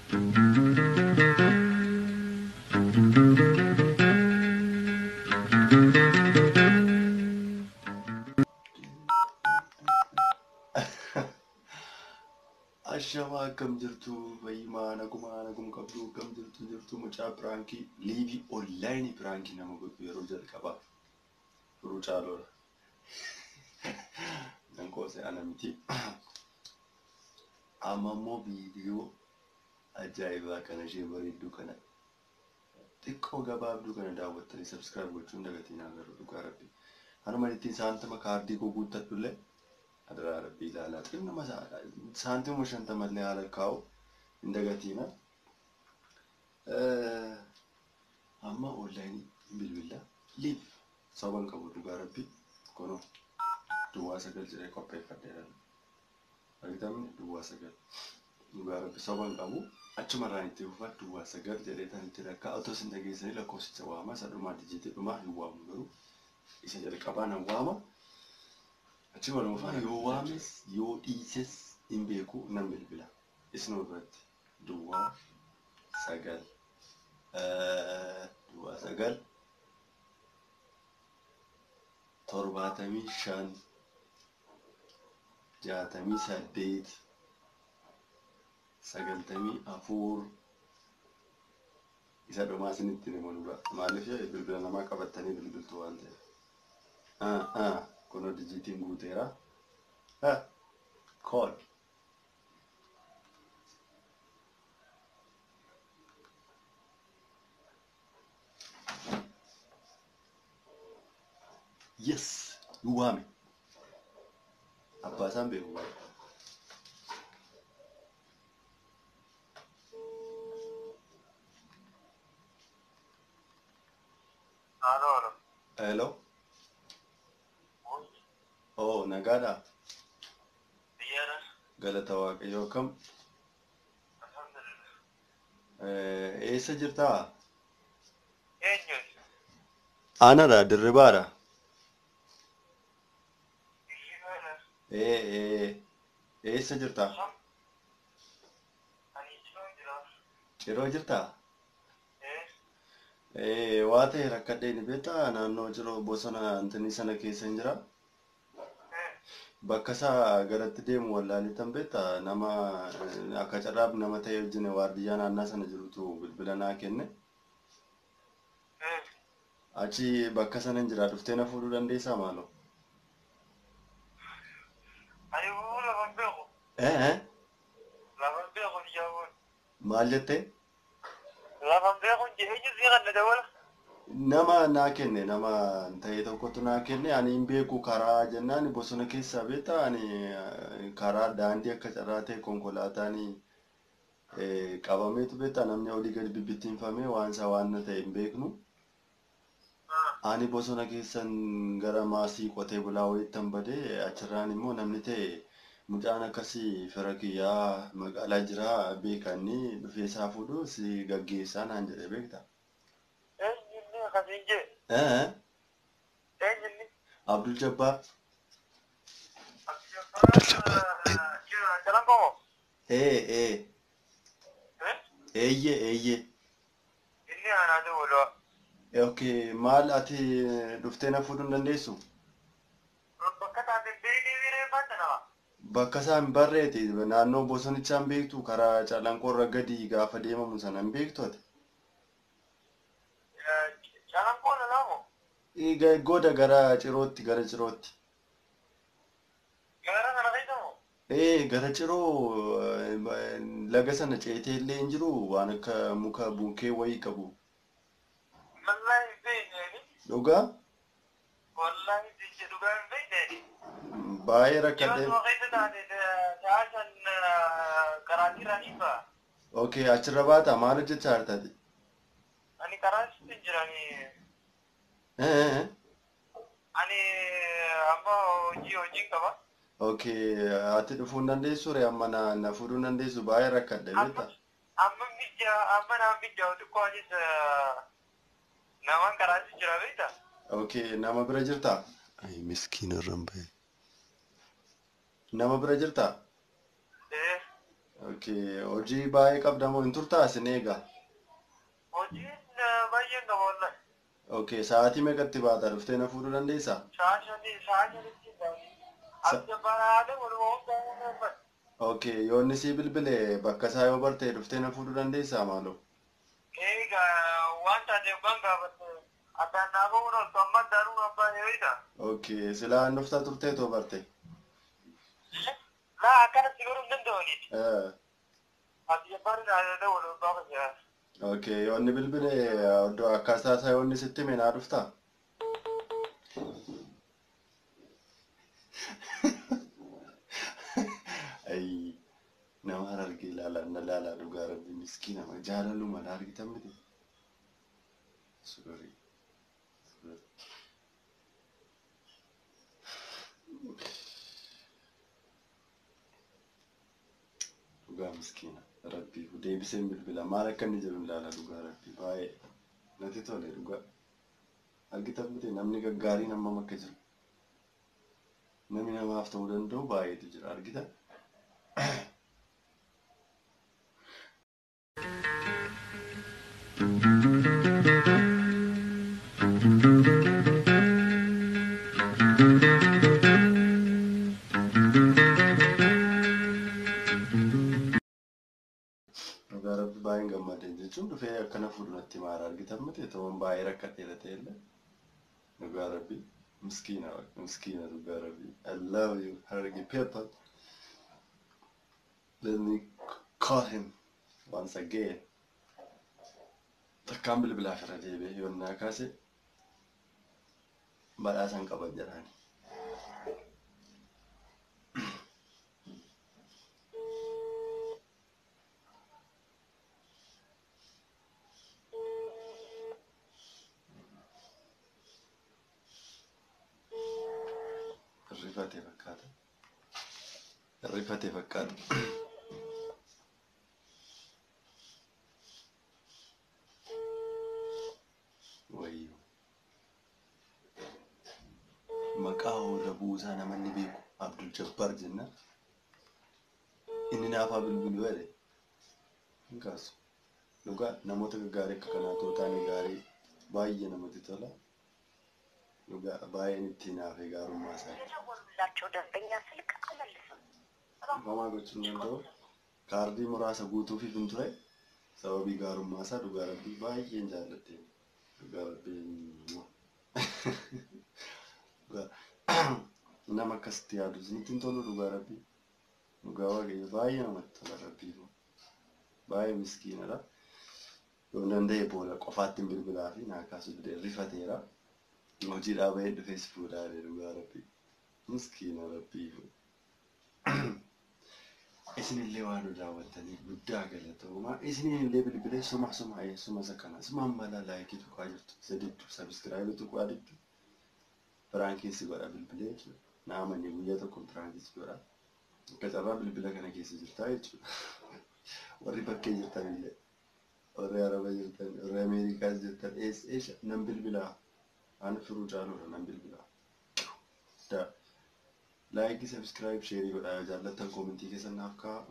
Ashamaa akkam jirtu fayyumaa nagumaa nagum qabdu akkam jirtu jirtu mucaa piraankii liivii onlaayinii piraankii nama godhu yeroo jalqabaa Firuu Caaloodha. Nan qoose ana miti. Amma immoo viidiyoo ajaa'ibaa kana ishee bareedduu kana xiqqoo gabaabduu kana daawwattanii subscribe gochuun dagatiin agarru dhugaa rabbi. Hanuma ittiin saantima kaardii koo guuttadhullee adaraa rabbii ilaalaa xinnuma saantima 50 haala kaa'u hin dagatiina. Amma onlaayinii bilbila liif saban qabu dhugaa rabbii kunoo 09 jedhee qopheeffadheera. Argitamni 09 dhugaa rabbi saban qabu achumarraan itti fufa 09 jedhee tan itti lakkaa otoo isin dhageessanii lakkoofsicha waama isa dhumaa dijiitii dhumaa hin waamu garuu isa jalqabaa nan waama. Achi waluma faana yoo waames yoo dhiises hin beeku nan bilbila. Isinuma biratti 09 09 75 68 94 isa dhumaa isinitti himu dhugaa. Maaliif bilbila namaa qabattanii bilbiltu waan ta'eef. Kunoo dijiitiin guuteera. Call. Yes, nu waame. Abbaa isaan beeku baay'ee. Halo, halo. Hello. Oh, nagaadha. Biyyaadha. Galata Waaqayyoo akkam? Alhamdulillah. Eessa jirtaa? Eenyu? Anadha, Dirribaadha. Dirribaadha. Eessa jirtaa? Ani Ciroo jira. Ciroo jirtaa? Waa ta'e rakkadhee ni beektaa naannoo Ciroo bosona Antinii sana keessa hin jira. Bakka isaa garatti deemu wallaalee tan beektaa nama akka carraaf nama ta'e wajjin waardiyyaa naannaa sana jirutu bilbila naa kenne. Achi bakka sana hin jira dhuftee na fuudhuu dandeessaa maaloo? Ani lafan beeku. Lafan beeku jaaboon. Maal jettee? Lafan beeku eenyu sii kanna dabala? Nama naa kenne nama ta'e tokkotu naa kenne ani hin beeku karaa jennaan bosona keessaa beektaa ani karaa daandii akka carraa ta'e konkolaataan qabameetu beektaa namni olii gadi bibbittiinfamee waan isaa waan ta'e hin beeknu. Ani bosona keessan gara maasii qotee bulaa wayittan badee achirraan immoo namni ta'e mucaan akkasii fira kiyyaa magaalaa jiraa beekanni dhufee isaa fuudhu si gaggeessaa naan jedhe beektaa. Eenyunni akkasiin jee? Eenyunni? Abdul Jabbaar. Abdul Jabbaar. Calanqoo moo? Eeyyee eeyyee. Inni aanaa dabalaa. Okay, maal ati dhuftee na fuudhuu hin dandeessu? Bakka taate beeknee biiree nama. Bakka isaa hin barreeti naannoo bosonichaa hin beektu karaa Calanqoo irra gadi gaafa deemamu sana hin beektu ati? Calanqoo lalaamo? Goda gara Cirootti gara Cirootti. Gara kana keessa moo? Gara Ciroo laga sana ceetee illee hin jiru waan akka muka bunkee wayii qabu. Wallahi hin beekne. Dhugaa? Wallahi dhugaa hin beekne. Baay'ee rakkadhee. Yeroo keessa taate sa'a san karaa irraa ba'a. Okay, achirra baata maal hojjechaa jirta ati? Ani karaa hin jirani. Ani amma hojiin qaba. Okay, ati dhufuu hin dandeessu ree amma na fuudhuu hin dandeessu baay'ee rakkadhe beektaa? Amma mijaa amma naan mijaa xiqqoo anis namaan karaa jira beektaa? Okay, nama bira jirtaa? Ay miskiina irraan bahe. Nama bira jirtaa? Okay, hojii baay'ee qabda moo hin turtaa isin eegaa? Hojiin baay'een qaba wallahi. Okay, sa'aatii meeqatti baata dhuftee na fuudhuu dandeessaa? Sa'a shanii sa'a shanitti baay'ee. As jabbaadhaa waluma hundaa. Okay, yoo inni sii bilbile bakka isaa yoo barte dhuftee na fuudhuu dandeessaa maaloo? Egaa waan taateef waan gaafatte addaan naa ba'uun ooltu amma addaanuu abbaa yeroo. Okay, silaa hin dhuftaa turtee too barte. Laa akkanatti godhuu hin danda'aniiti. As jabbaadhaa waluma gaafa. Okay, yoo inni bilbile iddoo akkaataa isaa yoo inni sitti hime naa dhuftaa? Ayii, nama Harargee ilaalaa na ilaalaa dhugaa rabbi miskiina jaalaluma na argitan miti. Sorry. Dhugaa miskiina rabbii deebiseen bilbila maal akka inni jedhu ilaala dhugaa rabbii baay'ee natti tole dhugaa. Argitan miti namni gaggaariin hammam akka jiru. Namni namaaf ta'uu danda'u baay'eetu jira argitan. Dhugaa rabbi baay'een gammadeen jechuun dhufee akkana fuudhu natti maara argitan miti ta'uun baay'ee rakkadheera ta'ellee. Dhugaa rabbi miskiina miskiina dhugaa rabbi. I love you Harargee people. Let me call him once again. Takkaan bilbilaaf irra deebi'e yoonnaa kaase badhaasan qaban jedhaani. Rifate fakkaata. Rifate fakkaata. Wayyoo. Maqaa hoolaa buusaa namanni beeku Abdul Jabbaar jenna. Inni naafaa bilbiluu jedhe. Hin kaasu. Dhugaa namoota gaggaarii akka kanaa too taane gaarii baay'ee namatti tola. Dhugaa baay'een ittiin hafe gaarummaa isaa. የደወሉላቸው ደንበኛ ስልክ አልመልስም። Homaa gochuu hin danda'u. Kaardii muraasa guutuufiif hin ture. Sababii gaarummaa isaa dhugaa rabbii baay'een jaalladhe. Dhugaa rabbii nama akkasitti yaadu isinitti hin tolu dhugaa rabbii. Dhugaa waaqayyo baay'ee namatti tola rabbii. Baay'ee miskiinadha. Yoo danda'e booda qofaatti hin bilbilaa fi naa kaasuu didee rifateera. Hojiidhaa bahee dhufees fuudhaa dhugaa rabbii. Miskiina rabbii. Isinillee waan nu daawwattaniif guddaa galatoomaa. Isinillee bilbilee suma suma suma isa kana suma ammalaa laayikii tuqaa jirtu. Isa diddu sabiskiraayibii tuqaa diddu. Piraankiin si godha bilbilee jechuudha. Na amanii guyyaa tokko piraankiin si godha. Akka carraa bilbila kana keessa jirtaa jechuudha. Warri bakkee jirtan illee. Warri Araba jirtan, warri Ameerikaas jirtan, eessa eessa nan bilbilaa. Ani firuu caaluudha nan bilbilaa. Laayikii, sabiskiraayib, sheerii godhaa yoo jaallattan koomentii keessa naaf kaa'aa.